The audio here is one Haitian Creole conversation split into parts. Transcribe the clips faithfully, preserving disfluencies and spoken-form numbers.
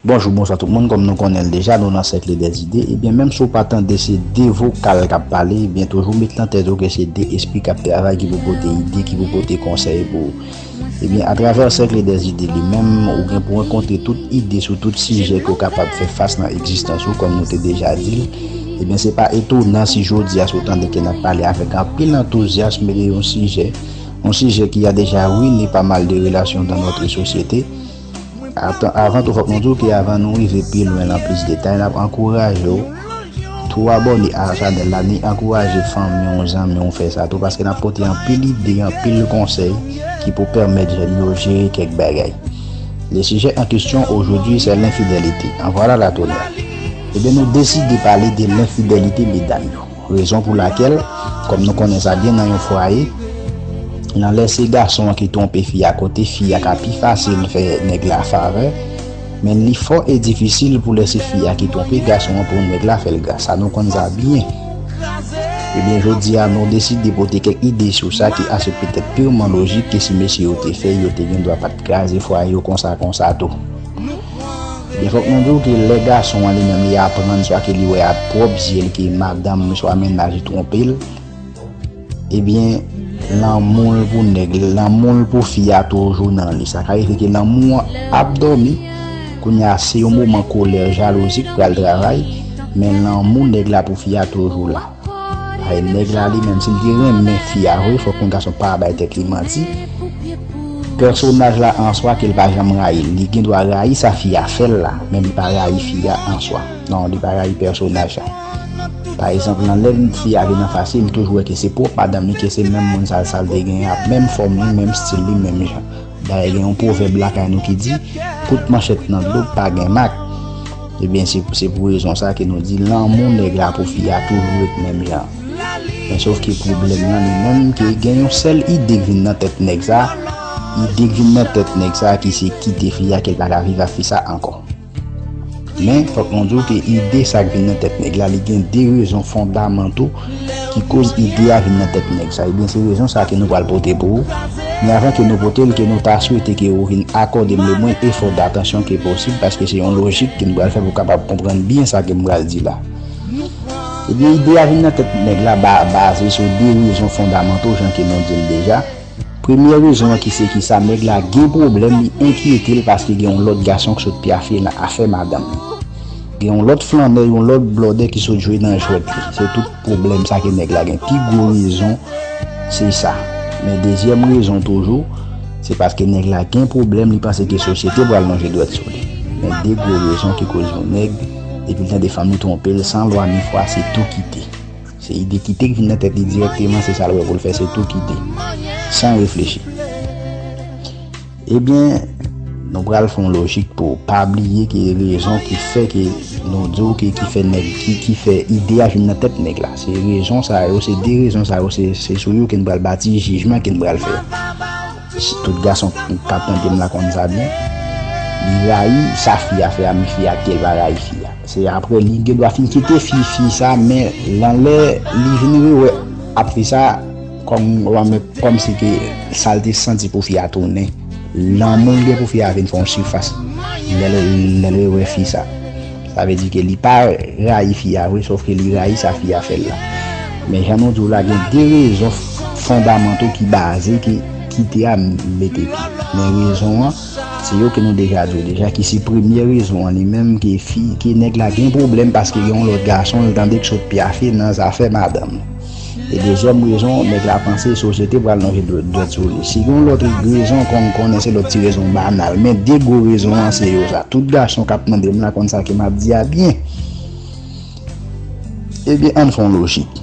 Bonjou, bonswa tout moun. Kòm nou konnen l deja, nou nan sèk dèzide. Ebyen, menm si w pa tande se de vokal k ap pale, ebyen, toujou met nan tèt ou ke se de espri k ap travay, ki pou pote ide, ki pou pote konsèy pou ou. Ebyen, atravè sèk dèzide li menm, ou gen pou rankontre tout ide sou tout sijè ke w kapab fè fas nan egzistans ou, kòm nou te deja di l. Ebyen, se pa etonan si jodi a, si w tande ke n ap pale avèk anpil antouzyasm de yon sijè, yon sijè ki a deja ruiné pa mal de relasyon dans notre société. Atan, avan tou, fòk nou di w ke avan nou rive pi lwen nan plis detay, n ap ankouraje w tou abòne a chanèl la, ni ankouraje fanmi w, zanmi w fè sa tou, paske n ap pote anpil ide, anpil konsèy ki pou pèmèt jèn yo jere kèk bagay. Le sujet en question aujourd'hui, c'est l'infidélité. En voilà la tonnerre. Ebyen, nou deside pale de lenfidelite, medam yo. Rezon pou lakèl, kòm nou konnen sa byen nan yon fwaye, nan lè se gason an ki twonpe fi a, kote fi a ka pi fasil fè nèg la favè, men li fò e difisil pou lè se fi a ki twonpe gason an pou nèg la fè l gras. Sa nou konn sa byen. Ebyen, jodi a, nou deside pote kèk ide sou sa ki a se petèt piman lojik ke si mesye yo te fè, yo te gen dwa pa t kraze fwaye yo konsa, konsa tou. Ebyen, fòk nou di w ke lè gason an li menm li aprann, swa ke li wè ak pwòp zye l ke madanm swa mennaj li twonpe l, ebyen, lanmou l pou nèg, lanmou l pou fi a toujou nan li. Sa ka rive ke lanmou an ap dòmi, kounye a se yon moman kolè, jalouzi k pral travay, men lanmou nèg la pou fi a toujou la. Ay, nèg la li menm, si l te renmen fi a vre, fòk yon gason pa bay tèt li manti. Pèsonaj la an swa ke l pa janm rayi l, li gen dwa rayi sa fi a fè l la, men li pa rayi fi a an swa. Non, li pa rayi pèsonaj la. Pa egzanp, nan lè fi a vin anfas li, li toujou wè ke se pwòp madanm li, ke se menm moun sa l, sa l te genyen, ak menm fòm li, menm stil li, menm jan. Dayè, gen yon pwovèb lakay nou ki di, kout manchèt nan dlo pa gen mak. Ebyen, se, se pou rezon sa ke nou di lanmou nèg la pou fi a toujou ret menm jan. Men sof ke pwoblèm nan li menm, ke gen yon sèl ide k vin nan tèt nèg sa, ide k vin nan tèt nèg sa ki se kite fi a, ke l pa ka viv ak fi sa ankò. Men, fòk nou di w ke ide sa k vin nan tèt nèg la, li gen de rezon fondamanto ki koz ide a vin nan tèt nèg sa. Ebyen, se rezon sa ke nou pral pote pou ou. Men avan ke nou pote l, ke nou ta swete ke ou vin akòde m le mwen efò datansyon ke posib, paske se yon lojik ke nou pral fè pou w kapab konprann byen sa ke m pral di la. Ebyen, ide a vin nan tèt nèg la ba-, baze sou de rezon fondamanto, jan ke nou di l deja. Premye rezon an ki se ki sa, nèg la gen pwoblèm, li enkyete l paske gen yon lòt gason k sot pyafye nan afè madanm li. Gen yon lòt flannè, yon lòt blòdè ki sot jwe nan jwèt li. Se tout pwoblèm sa ke nèg la gen. Pi gwo rezon, se sa. Men dezyèm rezon toujou, se paske nèg la gen pwoblèm, li panse ke sosyete pral lonje dwèt sou li. Men de gwo rezon ki koz yon nèg, depi l tande fanm li twonpe l, san lwa ni fwa, se tou kite. Se ide kite k vin nan tèt li dirèkteman, se sa l wè pou l fè, se tou kite. San reflechi. Ebyen, nou pral fè yon lojik pou w pa bliye ke rezon ki fè ke nou di w ke ki fè nèg, ki, ki fè ide a vin nan tèt nèg la. Se rezon sa yo, se de rezon sa yo, se, se sou yo ke n pral bati jijman ke n pral fè. Tout gason k ap tande m la konn sa byen. Li rayi sa fi a fè a, men fi a di ke l pa rayi fi a. Se apre li gen dwa fin kite fi, fi sa, men nan lè li vin rewè ap fi sa, kòm, kòm, kòmsi ke sa l te santi pou fi a tounen. Lanmou l gen pou fi a vin fè yon sifas lè l, lè l rewè fi sa. Sa vle di ke li pa rayi fi a vre, sòf ke li rayi sa fi a fè l la. Men jan nou di w la, gen de rezon fondamanto ki baze ke kite a mete pye. Men rezon an, se yo ke nou deja di w deja, ki se premye rezon an li menm, ke fi, ke nèg la gen pwoblèm paske gen yon lòt gason l tande k sot pyafye nan zafè madanm. E dezyèm rezon, nèg la panse sosyete pral lonje dwèt, dwèt sou li. Si gen yon lòt rezon, kon, konnen se lòt ti rezon banal. Men de gwo rezon an, se yo sa. Tout gason k ap tande m la konn sa ke m ap di a byen. Ebyen, ann fè yon lojik.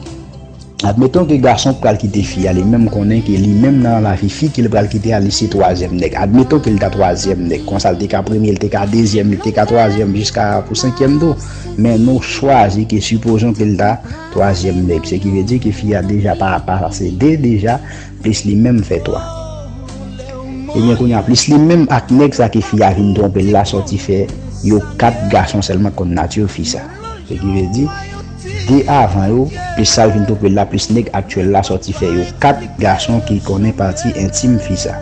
Admeton ke gason k pral kite fi a, li menm konnen ke li menm nan lavi fi ke l pral kite a, li se twazyèm nèg. Admeton ke l ta twazyèm nèg. Konsa, l te ka premye, l te ka dezyèm, li te ka twazyèm, jiska pou senkyèm tou. Men nou chwazi ke, sipozon ke l ta twazyèm nèg. Se ki vle di ke fi a deja pa, pase de deja, plis li menm fè twa. Ebyen, kounye a, plis li menm ak nèg sa ke fi a vin twonpe l la sòti fè yo kat gason sèlman konn nati fi sa. Se ki vle di, de avan yo, plis sa l vin twonpe l la, plis nèg aktyèl la sòti fè yo kat gason ki konnen pati entim fi sa.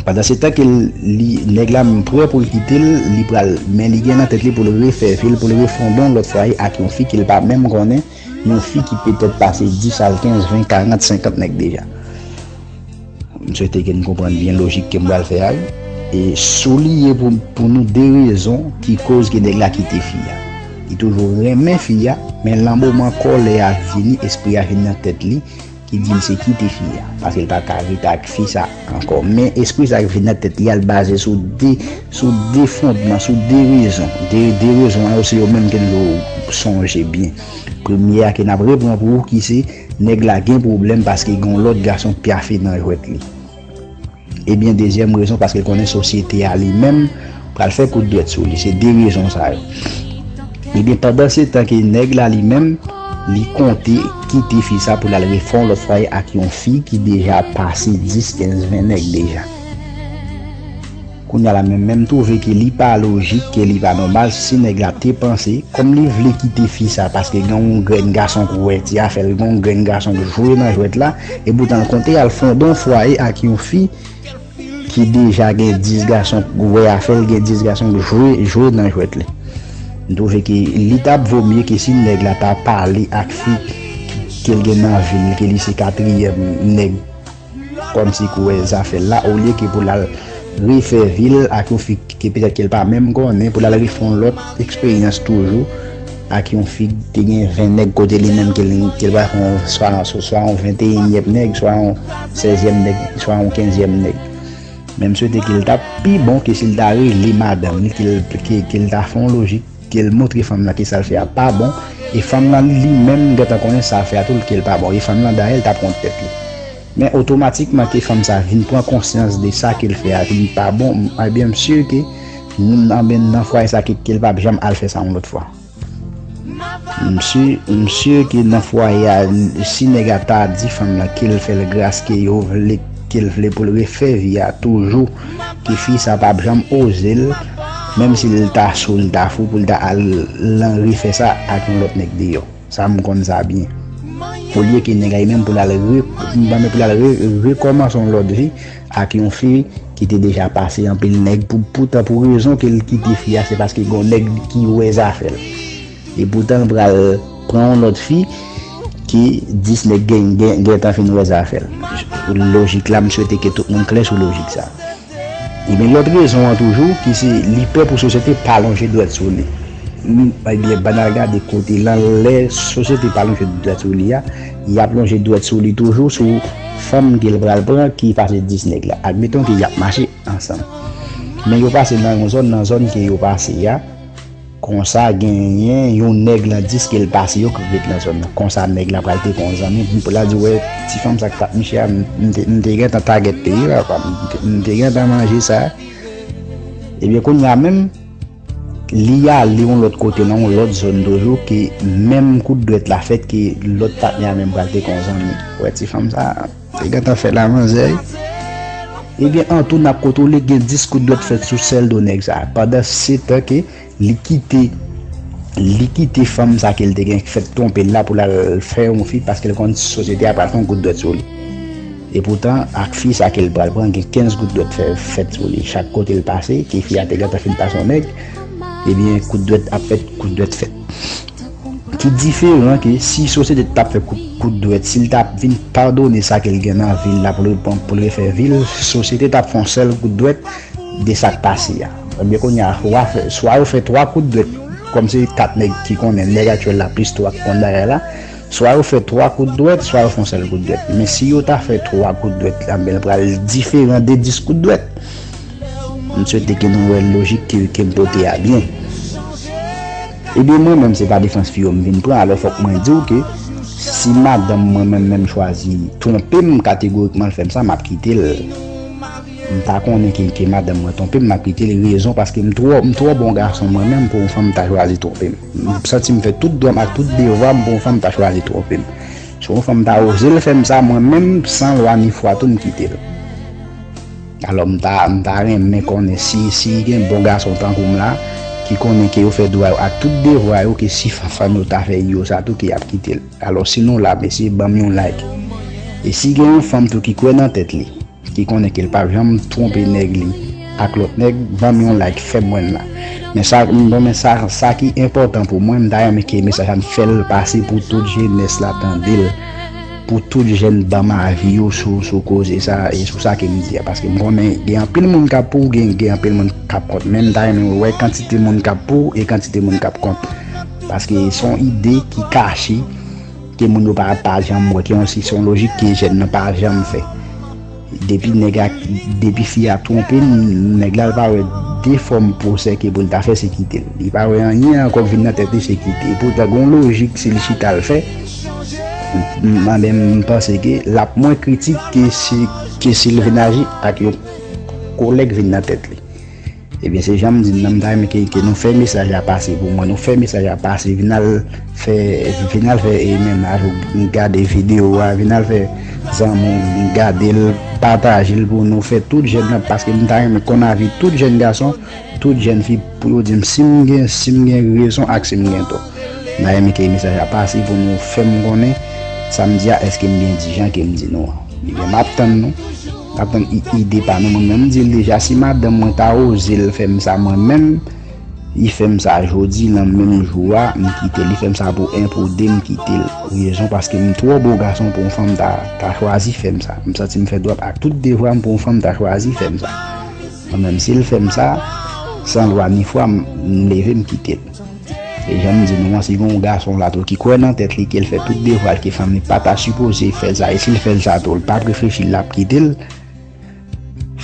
Pandan se tan ke l, li, nèg la menm prè pou l kite l, li pral, men li gen nan tèt li pou l refè vi l, pou l refondon lòt fwaye ak yon fi ke l pa menm konnen, yon fi ki petèt pase dis al kenz, ven, karant, senkant nèg deja. M swete ke n konprann byen lojik ke m pral fè a wi. E souliye pou, pou nou de rezon ki koz ke nèg la kite fi a. Li toujou renmen fi a, men lan moman kòlè a vini, espri a vin nan tèt li, ki di l se kite fi a, paske l pa ka rete ak fi sa ankò. Men espri sa k vin nan tèt li a, l baze sou de, sou de fondman, sou de rezon. De, de rezon an yo, se yo menm ke n dwe sonje byen. Premye a ke n ap repran pou ou, ki se nèg la gen pwoblèm paske gen yon lòt gason k pyafe nan jwèt li. Ebyen, dezyèm rezon, paske l konnen sosyete a li menm pral fè kout dwèt sou li. Se de rezon sa yo. Ebyen, pandan se tan ke nèg la li menm, li konte kite fi sa pou l al refè yon lòt fwaye ak yon fi ki deja pase dis, kenz, ven nèg deja. Kounye a la menm, menm twouve ke li pa lojik, ke li pa nòmal, si nèg la te panse, kòm li vle kite fi sa, paske gen yon grenn gason k wè ti afè l, gen yon grenn gason k jwe nan jwèt la, e poutan l konte al fonde yon fwaye ak yon fi ki deja gen dis gason k wè afè l, gen dis gason k jwe, jwe nan jwèt li. M twouve ke li t ap vo mye ke si nèg la ta pale ak fi ke l gen nan vi l, ke li se katriyèm nèg kòmsi k wè zafè l la, olye ke pou l al refè vi l ak yon fi ke petèt ke l pa menm konnen, pou l al refè yon lòt eksperyans toujou ak yon fi ki te gen ven nèg kote li menm ke l, ke l pral fè yon, swa, swa yon venteyinyèm nèg, swa yon sèzyèm nèg, swa yon kenzyèm nèg. Men m swete ke l t ap pi bon ke si l ta rele madanm li, ke l, ke, ke l ta fè yon lojik, ke l montre fanm lan ke sa l fè a pa bon, e fanm lan li menm gentan konnen sa l fè a tou ke l pa bon, e fanm lan dayè l t ap kont tèt li. Men otomatikman ke fanm sa vin pran konsyans de sa ke l fè a vin pa bon, ebyen m si ke nan, nan fwaye sa ke, ke l p ap janm al fè sa yon lòt fwa. M si, m si ke nan fwaye a, si nèg la ta di fanm lan ke l fè l gras, ke yo vle, ke l vle pou l refè vi a toujou, ke fi sa p ap janm oze l, menm si l ta sou, l ta fou, pou l ta al lan refè sa ak yon lòt nèg deyò. Sa m konn sa byen. Olye ke nèg la li menm pou l al re, pou l al re, rekòmanse yon lòt vi ak yon fi ki te deja pase anpil nèg, pou, poutan pou rezon ke l kite fi a, se paske gen yon nèg ki wè zafè l. E poutan l pral pran yon lòt fi ke dis nèg gen, gen, gentan fin wè zafè l. Lojik la, m swete ke tout moun klè sou lojik sa. Ebyen, lòt rezon an toujou, ki se li pè pou sosyete pa lonje dwèt sou li. M, ebyen, bann al gade kote lan lè sosyete pa lonje dwèt sou li a, y ap lonje dwèt sou li toujou sou fanm ke l pral pran ki pase dis nèg la. Admeton ke y ap mache ansanm. Men yo pase nan yon zòn, nan zòn ke yo pase a, konsa genyen yon nèg lan dis ke l pase yo k ret nan zòn nan. Konsa nèg la pral te kon zanmi pou l al di, wè, ti fanm sa k t ap miche a, m, m te, m te gentan tagèt li, papa, m te, m te gentan manje sa. Ebyen, kounye a menm, li ale yon lòt kote, nan yon lòt zòn toujou, ke menm kout dwèt la fèt, ke lòt patnè a menm pral te kon zanmi. Wè, ti fanm sa, te gentan fè la manzè. Ebyen, antou, n ap kontwole, gen dis kout dwèt fèt sou sèl do nèg sa. Pandan se tan ke li kite, li kite fanm sa ke l te gen k fèk twonpe l la pou l al fè yon fi, paske l konn sosyete a pral fè yon kout dwèt sou li. E poutan, ak fi sa ke l pral pran, gen kenz kout dwèt fè, fèt sou li. Chak kote l pase, ke fi a te gentan fin pase yon nèg, ebyen, kout dwèt ap fèt, kout dwèt fèt. Ki diferan ke si sosyete t ap fè kout, kout dwèt, si l t ap vin padone sa ke l gen nan vi l la pou l pran, pou l refè vi l, sosyete t ap fè yon sèl kout dwèt de sa k pase a. Ebyen, kounye a, swa fè, swa yo fè twa kout dwèt, kòm se kat nèg ki konnen, nèg aktyèl la plis twa ki konn bagay la, swa yo fè twa kout dwèt, swa yo fè yon sèl kout dwèt. Men si yo ta fè twa kout dwèt la, men l pral diferan de dis kout dwèt. M swete ke nou wè lojik ke, ke m pote a byen. Ebyen, mwen menm, se pa defans fi yo m vin pran, alò fòk mwen di w ke si madanm mwen menm menm chwazi twonpe m, kategorikman l fè m sa, m ap kite l. M pa konnen ke, ke madanm mwen twonpe m, m ap kite l. Rezon, paske m twò, m twò bon gason mwen menm pou yon fanm ta chwazi twonpe m. M santi m fè tout dwa m ak tout devwa m pou yon fanm ta chwazi twonpe m. Si yon fanm ta oze l fè m sa, mwen menm, san lwa ni fwa tou, m kite l. Alò, m ta, m ta renmen konnen si, si gen bon gason tankou m la, ki konnen ke yo fè dwa yo ak tout devwa yo, ke si fa-, fanm yo ta fè yo sa tou, ke y ap kite l. Alò, si nou la, mesye, ban m yon like. E si gen yon fanm tou ki kwè nan tèt li, ki konnen ke l p ap janm twonpe nèg li ak lòt nèg, ban m yon like, fè m wè n la. Men sa, bon, men sa, sa ki enpòtan pou mwen, m ta renmen ke mesaj la m fè l pase pou tout jenès la tande l, pou tout jèn ban m avi yo sou, sou koze sa, e sou sa ke m di a. Paske m konnen gen anpil moun k ap pou, gen, gen anpil moun k ap kont. Men m ta renmen wè kantite moun k ap pou e kantite moun k ap kont. Paske se yon ide ki kache, ke moun yo pa, pa janm wè, ke yon, se yon lojik ke jèn nan pa janm fè. Depi nèg a, depi fi a twonpe l, nèg la l pa wè de fòm pwosè ke pou l ta fè, se kite l. Li pa wè anyen ankò k vin nan tèt li, se kite. Epoutan gen yon lojik, si l chita l fè, m, m, m panse ke l ap mwen kritik ke si, ke si l vin aji ak yon kolèg vin nan tèt li. Ebyen, se jan m di n nan, m ta renmen ke, ke nou fè mesaj la pase pou mwen. Nou fè mesaj la pase. Vin al fè, vin al fè e mennaj ou gade videyo a. Vin al fè zanmi w gade l, pataje l pou nou fè tout jèn nan. Paske m ta renmen konn avi tout jèn gason, tout jèn fi pou yo di m si m gen, si m gen rezon ak si m gen tò. M ta renmen ke mesaj la pase pou nou fè m konnen sa m di a, èske m byen di jan ke m di nou an. Ebyen, m ap tann nou. M ap tann i- ide pa nou. Mwen menm, m di l deja, si madanm mwen ta oze l fè m sa mwen menm, li fè m sa jodi, nan menm jou a, m kite l. Li fè m sa pou en, pou de, m kite l. Rezon, paske m twò bon gason pou yon fanm ta, ta chwazi fè m sa. M santi m fè twòp ak tout devwa m pou yon fanm ta chwazi fè m sa. Mwen menm, si l fè m sa, san lwa ni fwa, m, m leve, m kite l. E jan m di nou an, si gen yon gason la tou ki kwè nan tèt li, ke l fè tout devwa l, ke fanm li pa ta sipoze fè l sa, e si l fè l sa tou, l p ap reflechi, l ap kite l,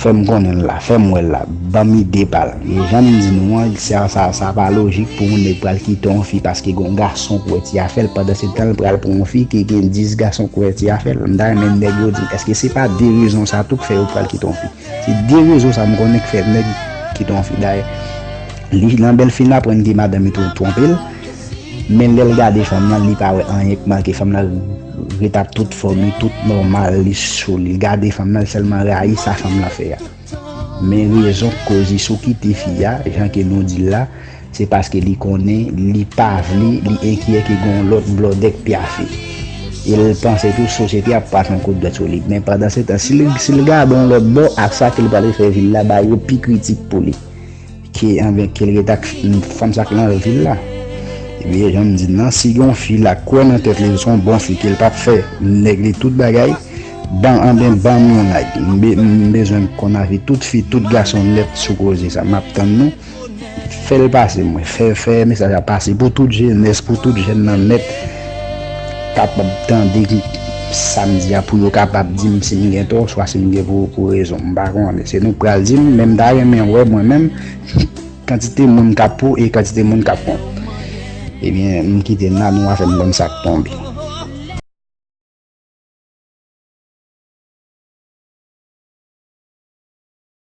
fè m konnen l la, fè m wè l la, ban m ide pa l. E jan m di nou an, sa, sa, sa pa lojik pou yon nèg pral kite yon fi paske gen yon gason k wè ti afè l, pandan se tan l pral pran yon fi ke gen dis gason k wè ti afè l. M ta renmen nèg yo di m, èske se pa de rezon sa tou k fè yo pral kite yon fi? Se de rezon sa m konnen k fè nèg kite yon fi. Dayè, li nan bèl fin l aprann ke madanm li twonpe l, men lè l gade fanm nan, li pa wè anyen k mal, ke fanm nan ret ak tout fòm li, tout nòmal li sou li. L gade fanm nan, l sèlman rayi sa fanm nan fè a. Men rezon k koz li sou kite fi a, jan ke nou di l la, se paske li konnen, li pa vle, li enkyè ke gen yon lòt blòdè k pyafe. E l panse tou sosyete a ap pase yon kout dwèt sou li. Men pandan se tan, si l, si l gade yon lòt bò, ak sa ke l pral fè vil la, bagay yo pi kritik pou li. Ke, anben, ke l ret ak fanm sa k nan vil la. Ebyen, jan m di nan, si gen yon fi la kwè nan tèt li, se yon bon fi, ke l p ap fè nèg li tout bagay, ban, anben, ban m yon like. M be-, m bezwen konn avi tout fi, tout gason nèt sou koze sa. M ap tann nou. Fè l pase mwen, fè, fè mesaj la pase pou tout jenès, pou tout jèn nan nèt kapab tande sa m di a, pou yo kapab di m si m gen tò, swa si m gen pou, pou rezon. M pa konnen. Se nou k pral di m, men m ta renmen wè mwen menm kantite moun k ap pou e kantite moun k ap kont. Ebyen, m kite n la, nou a fè m konn sa k tonbe.